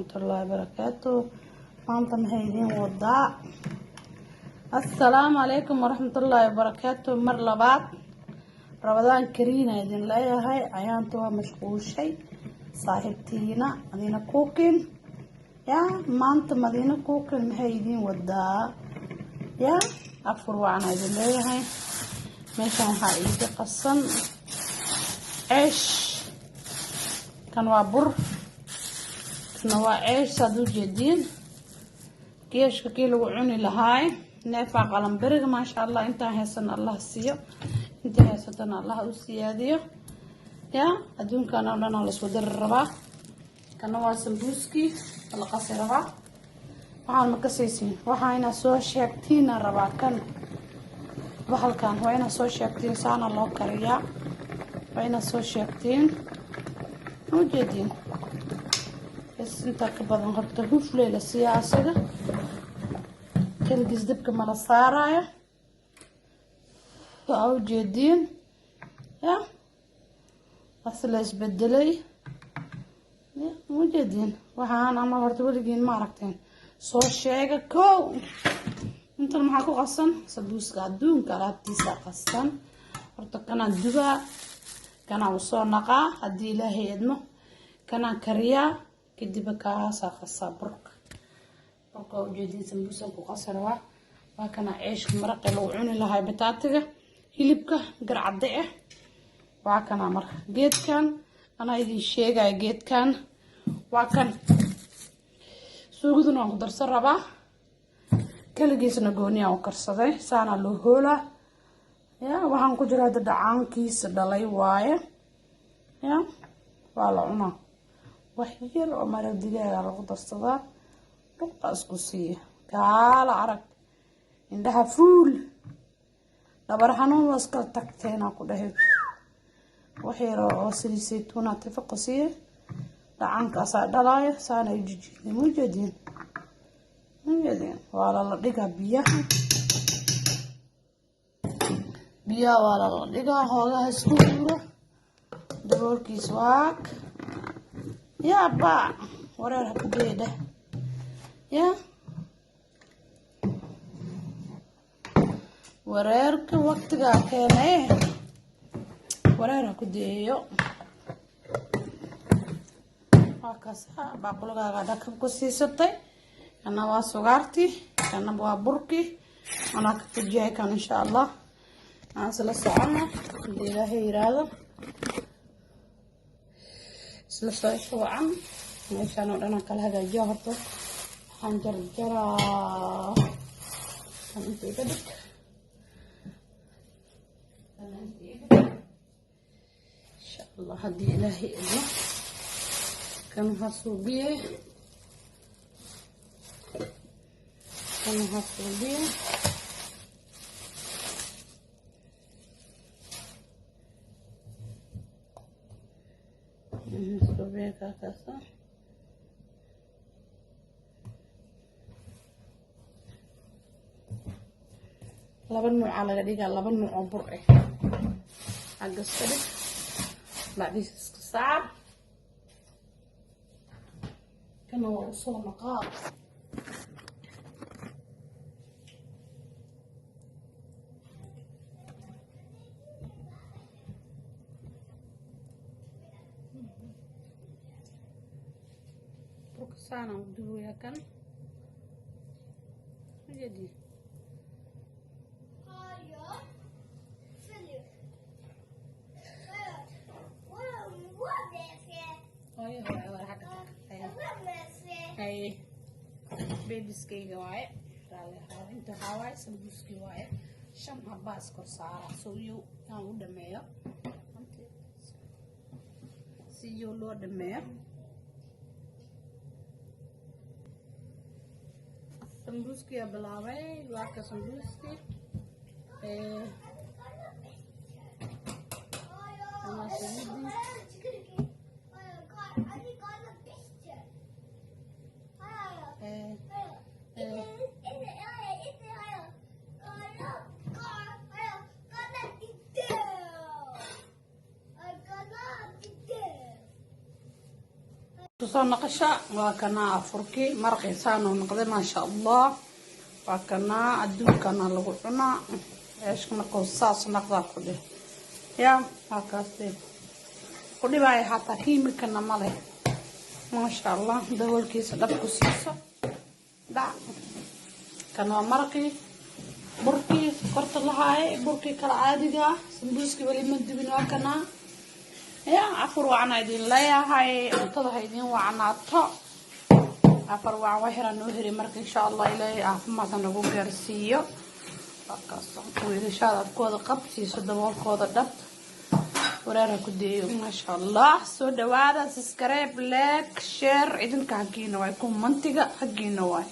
Waraxmatullaahi wabarakaatu. Maanta maxay idiin wadaa? Assalaamu calaykum waraxmatullaahi wabarakaatu. Mar labaad Ramadaan kariina idin leeyahay. Ayaanta waa mashquushay saaxiibtiina Madiina Cooking. Ya maanta Madiina Cooking maxay idiin wadaa? Ya afur wacan idin leeyahay. Meeshan waxaa iiga qasan ceesh. Kan waa bur, kana waa ceesh. Saad u jeediin, geeshka kii lagu cuni lahaay neefaa qalanberiga. Maasha Allah, intaan haysana Allah siiyo, intii haysatana Allah u siyaadiyo. Ya adduunkan oo dhan aa laisku dari rabaa. Kana waa sambuuskii la qasi rabaa. Waxaan ma kasaysiin, waxaa inaad soo sheegtiina rabaa. Kan bahalkan waa inaad soo sheegtiin, saana loo kariyaa, waa inaad soo sheegtiin. Ma ujeediin? Bas intaa ka badan horta hufley la siiyaa. Asiga keligiis dabka mala saaraayo, waa ujeediin. Ya was la isbedelay, ya ma ujeediin? Waxaan ama horta weligiin ma aragteen? Soo sheega. Kow, intan maxaa ku qasan? Sambuuska adduunka alaabtiisa qasan. Horta kanaan dubaa, kanaan usoo naqaa haddii Ilaahay idmo, kanaan kariyaa, kadib kaasaa qasaa burka. Burka waa ujeediin, sambuusan ku qasi rabaa. Waa kana ceeshka maraqi lagu cuni lahaa, bataatiga, hilibka garcadde ah. Waa kana. Marka geedkan anaa idin sheegaya, geedkan waa kan. Suugaduna waan ku darsan rabaa, kaligiisna gooniyaa u karsaday. Saanaa loo hoolaa. Ya waxaan ku jira hadda dhacaankiisa dhalay waaye. Ya waa la cunaa, wax yar oo maraq digaaga lagu darsadaa, dhuqa isku siiya. Kaala arag, indhaha fuul, dhabar xanuun waa iskala tagteenaa ku dhahay. Wax yar oo saliid saytuuna tifaqa siiya, dhacaankaasaa dhalaaya. Saana u jijiidnay. Ma ujeediin? Ma ujeediin? Waa lala dhigaa biyaha, biyaha waa lala dhigaa, hoogaha isku huuro, daboolkiis waag. Yaa baac wareer ha ku geedha. Ya wareerka waqtigaa keenay, wareer ha ku deeyo. Waa kaasa, baaqulagaaga dhakab ku siisatay. Kana waa sugaartii, kana waa burkii. Anaa ka fujiyay kan. Insha Allah aan isla socono hadii Ilaahay yiraahdo. Isla socosho wacan. Meeshaan oo dhan aan kala hagaajiya. Horta waxaan jarjaraa kan, inta iga dhig, kan inta iga dhig. Insha Allah haddii Ilaahay idmo, kan waxaa suubiye, kan waxaa suubiye. Suubiye kaakaasa. Laba nuucaa laga dhigaa, laba nuuc oo bur ah. Xagga iska dhig, bacdiisa iska saar. Kana waa usoo naqaa. Burka saanaan u dubayaa kan ujeedii. Hooyo hooyo war xagga tag. Haye, babieskayga waaye, raalli ahaada. Inta waxaa waaye sambuuskii waaye, shan habaa iskor saara so iyo aan u dhameeyo, si iyo loo dhameeyo. Sambuuskiyaa bilaabay, waa ka sambuuskii. Ama saliidii. Soo naqasha, waa kanaa afurkii, maraqiisaan uu noqday, maasha Allah. Waa kanaa, adduunkana lagu cunaa ceeshka markuu saas naqdaa ku dheh. Ya, waa kaas dee ku dhibaya, xataa kiimikana ma leh, maasha Allah. Daboolkiisa dhab ku siiso dhac. Kan waa maraqii, burkii sokorta lahaaye, burkii kala caadiga ah. Sambuuskii weli ma dubin, waa kanaa. Ya, afur wacan idin leeyahay, cuntada ha idin wacnaato. Afar wacan waxyaraa noo heri. Marka insha Allah Ilaahay caafimaad ha nagu gaarsiiyo. Markaas wiilashaada afkooda qabsiiso, daboolkooda dhab, wareer ha ku deeyo, maasha Allah. Soo dhawaada, subscribe, like, share, idinka xaggiina waay, commentiga xaggiina waay.